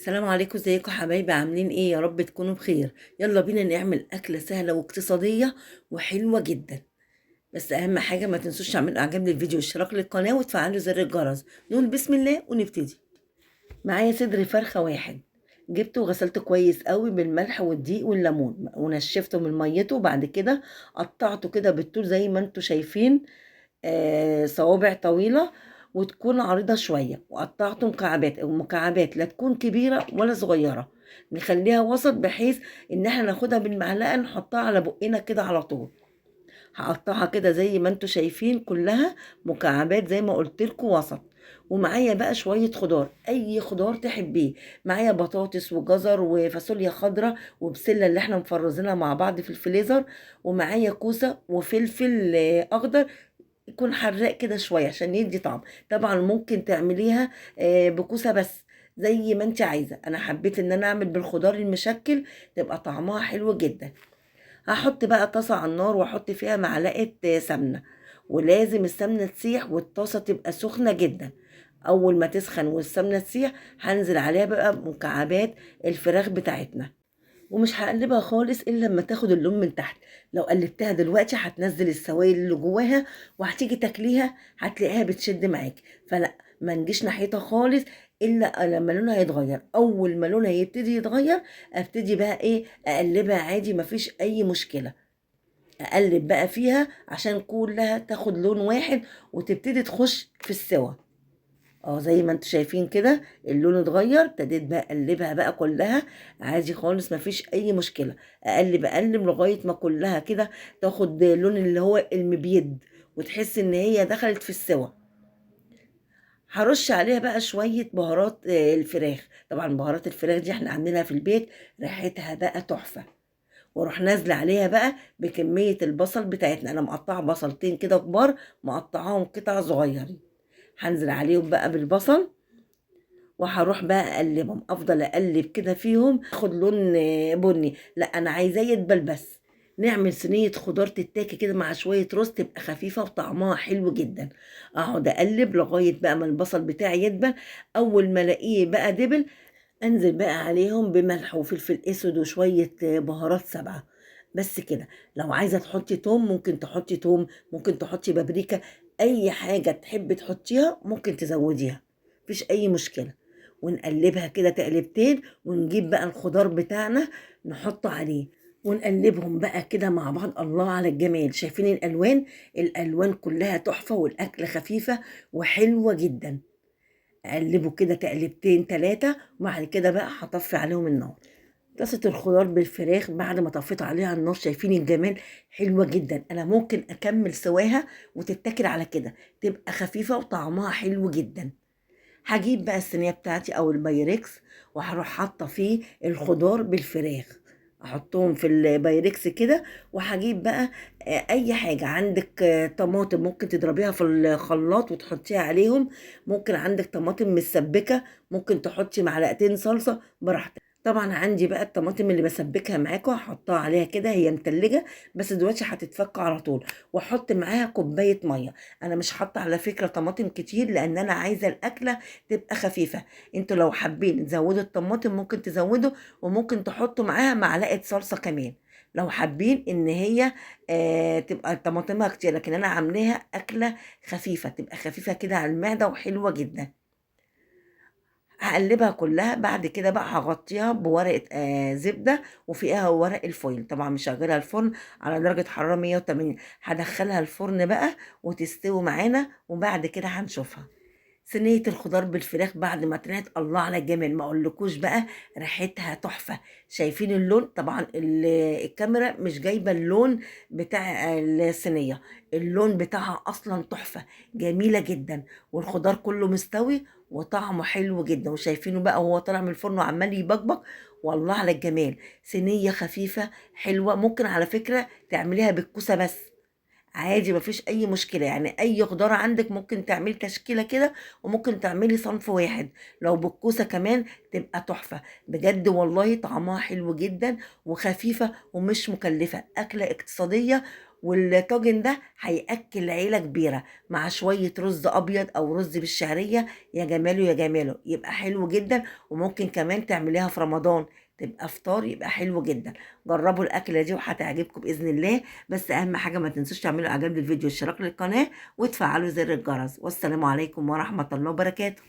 السلام عليكم، ازيكم حبايبي؟ عاملين ايه؟ يا رب تكونوا بخير. يلا بينا نعمل اكله سهلة واقتصادية وحلوه جدا. بس اهم حاجة ما تنسوش تعملوا اعجاب للفيديو واشتراك للقناة وتفعلوا زر الجرس. نقول بسم الله ونبتدي. معايا صدر فرخة واحد، جبته وغسلته كويس قوي بالملح والدقيق والليمون ونشفته من ميته، وبعد كده قطعته كده بالطول زي ما انتم شايفين، صوابع طويلة وتكون عريضة شوية، وقطعته مكعبات. المكعبات لا تكون كبيرة ولا صغيرة، نخليها وسط بحيث ان احنا ناخدها بالمعلقه نحطها على بقنا كده على طول. هقطعها كده زي ما انتم شايفين كلها مكعبات زي ما قلت لكم وسط. ومعايا بقى شوية خضار، اي خضار تحبيه، معايا بطاطس وجزر وفاصوليا خضراء وبسله اللي احنا مفرزينها مع بعض في الفريزر، ومعايا كوسة وفلفل اخضر يكون حراق كده شوية عشان يدي طعم. طبعا ممكن تعمليها بكوسه بس زي ما انت عايزه، انا حبيت ان انا اعمل بالخضار المشكل تبقى طعمها حلو جدا. هحط بقى طاسه على النار واحط فيها معلقه سمنه، ولازم السمنة تسيح والطاسه تبقى سخنة جدا. اول ما تسخن والسمنه تسيح هنزل عليها بقى مكعبات الفراخ بتاعتنا، ومش هقلبها خالص الا لما تاخد اللون من تحت. لو قلبتها دلوقتي هتنزل السوائل اللي جواها وهتيجي تاكليها هتلاقيها بتشد معاك، فلا ما نجيش ناحيتها خالص الا لما لونها يتغير. اول ما لونها يبتدي يتغير ابتدي بقى ايه اقلبها عادي، مفيش اي مشكلة. اقلب بقى فيها عشان كلها تاخد لون واحد وتبتدي تخش في السوا. زي ما انتوا شايفين كده اللون اتغير، ابتديت بقى اقلبها بقى كلها عادي خالص مفيش اي مشكلة. اقلب اقلب لغاية ما كلها كده تاخد اللون اللي هو المبيض وتحس ان هي دخلت في السوا. هرش عليها بقى شوية بهارات الفراخ. طبعا بهارات الفراخ دي احنا عاملينها في البيت، ريحتها بقى تحفة. واروح نازله عليها بقى بكمية البصل بتاعتنا، انا مقطعه بصلتين كده كبار مقطعاهم قطع صغيرين، هنزل عليهم بقى بالبصل وهروح بقى اقلبهم. افضل اقلب كده فيهم اخد لون بني، لا انا عايزاه يدبل بس. نعمل صينية خضار تتاكل كده مع شوية رز تبقى خفيفة وطعمها حلو جدا. اقعد اقلب لغاية بقى ما البصل بتاعي يدبل. اول ما الاقيه بقى دبل انزل بقى عليهم بملح وفلفل اسود وشوية بهارات 7 بس كده. لو عايزه تحطي توم ممكن تحطي توم، ممكن تحطي بابريكا، اي حاجة تحبي تحطيها ممكن تزوديها، مفيش اي مشكلة. ونقلبها كده تقلبتين ونجيب بقى الخضار بتاعنا نحطه عليه ونقلبهم بقى كده مع بعض. الله على الجمال، شايفين الالوان؟ الالوان كلها تحفة والاكله خفيفة وحلوه جدا. اقلبه كده تقلبتين 3 وبعد كده بقى هطفي عليهم النار. طاسه الخضار بالفراخ بعد ما طفيت عليها النار، شايفين الجمال؟ حلوة جدا. انا ممكن اكمل سواها وتتاكل على كده، تبقى خفيفة وطعمها حلو جدا. هجيب بقى الصينية بتاعتي او البايركس وهروح حاطه فيه الخضار بالفراخ، احطهم في البايركس كده. وهجيب بقى اي حاجة عندك، طماطم ممكن تضربيها في الخلاط وتحطيها عليهم، ممكن عندك طماطم مسبكه، ممكن تحطي معلقتين صلصه براحتك. طبعا عندي بقى الطماطم اللي بسبكها معاكم هحطها عليها كده، هي متلجه بس دلوقتي هتتفك على طول. واحط معاها كوباية مية. انا مش حاطه على فكرة طماطم كتير لان انا عايزه الاكلة تبقى خفيفة. انتوا لو حابين تزودوا الطماطم ممكن تزودوا، وممكن تحطوا معاها معلقه صلصه كمان لو حابين ان هي تبقى طماطمها كتير، لكن انا عاملاها اكله خفيفة تبقى خفيفة كده على المعدة وحلوه جدا. هقلبها كلها. بعد كده بقى هغطيها بورقة زبدة وفيها ورق الفويل. طبعا مشغلها الفرن على درجة حرارة 180، هدخلها الفرن بقى وتستوي معانا وبعد كده هنشوفها. صينية الخضار بالفراخ بعد ما طلعت، الله على الجمال، ما اقولكوش بقى ريحتها تحفة. شايفين اللون؟ طبعا الكاميرا مش جايبة اللون بتاع الصينية، اللون بتاعها اصلا تحفة جميلة جدا، والخضار كله مستوي وطعمه حلو جدا. وشايفينه بقى وهو طالع من الفرن وعمال يبقبق، والله على الجمال. صينية خفيفة حلوة، ممكن على فكرة تعمليها بالكوسة بس عادي مفيش اي مشكلة، يعني اي خضار عندك ممكن تعملي تشكيلة كده، وممكن تعملي صنف واحد. لو بالكوسة كمان تبقى تحفة بجد والله، طعمها حلو جدا وخفيفة ومش مكلفة، اكلة اقتصادية والطاجن ده هيأكل عيلة كبيرة مع شوية رز أبيض أو رز بالشعرية. يا جماله يا جماله، يبقى حلو جدا. وممكن كمان تعمليها في رمضان تبقى فطار، يبقى حلو جدا. جربوا الأكلة دي وهتعجبكم بإذن الله. بس أهم حاجة ما تنسوش تعملوا إعجاب للفيديو واشتراك للقناة وتفعلوا زر الجرس. والسلام عليكم ورحمة الله وبركاته.